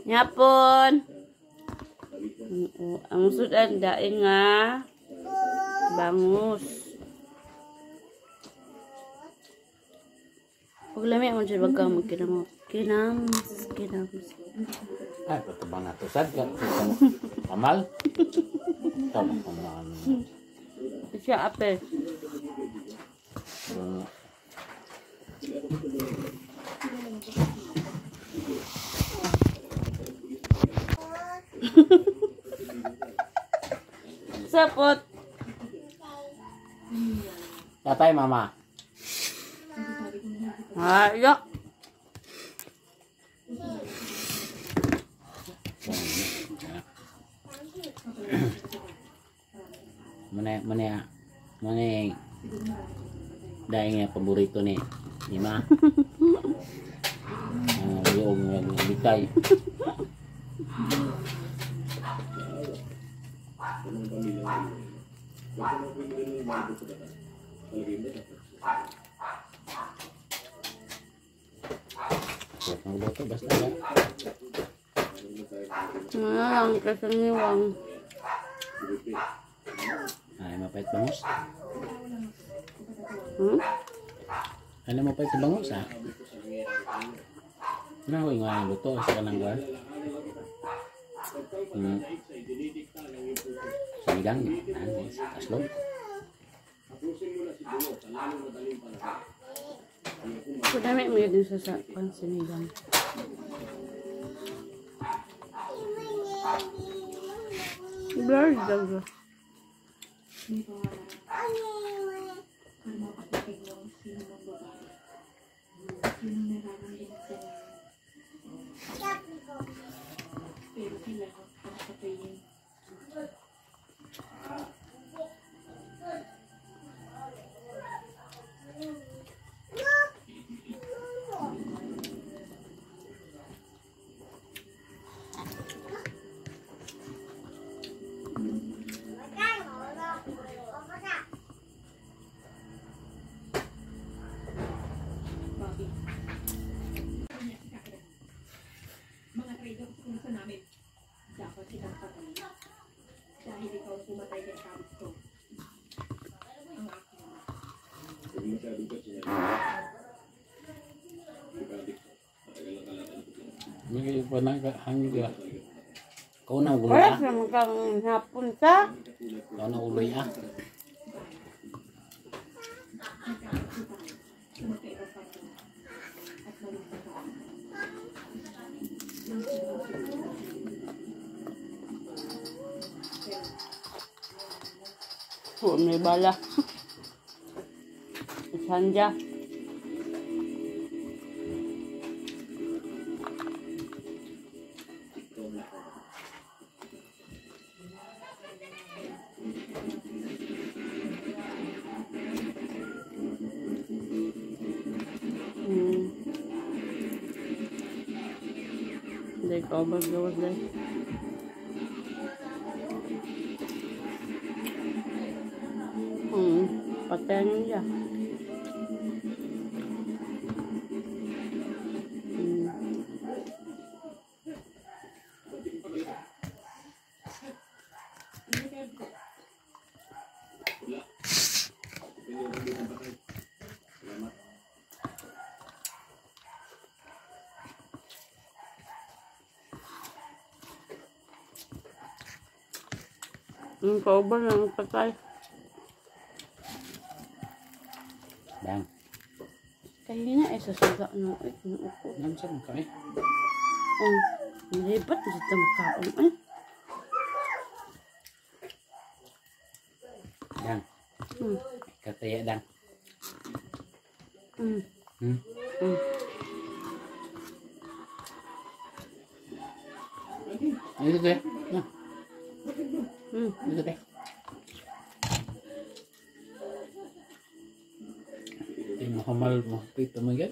Nyapon. Ang sudan daing nga bangus. Paglami mo siya baga magkinamo. Kinams, kinams. Ay, patubang na to. Sad ka. Amal. Tama ka na. Siya apel. Sapot. Tatay, mama. Ayo. Muna, muna, muna, dahil nga paborito ni ma. Yung bitay. Basta na. Ano lang kasaniwang. Ay, mapait bangus. Hmm? Ano mapait sa bangus, ah? Ano ko nga luto sa kanang kuan? Sinigang, aslog. Kudami mo yun sa kuan sinigang. Blur daw. Hindi pa nagahangin ka. Kau na uloy Wala ah. naman kang hapon sa. Kau na uloy ah. Oh, may bala. Sanja. Hindi ko magawas din. Patayan niya. Yung kauban ng patay. Dang. Kaya na eh, sa suga no, eh, kinuupo. Namsan mo kami. Oh, nalibat na sa makaon eh. Dang. Kataya dang. Ito deh. Nah. Ito deh. Di mo hamal mo pito mo yan.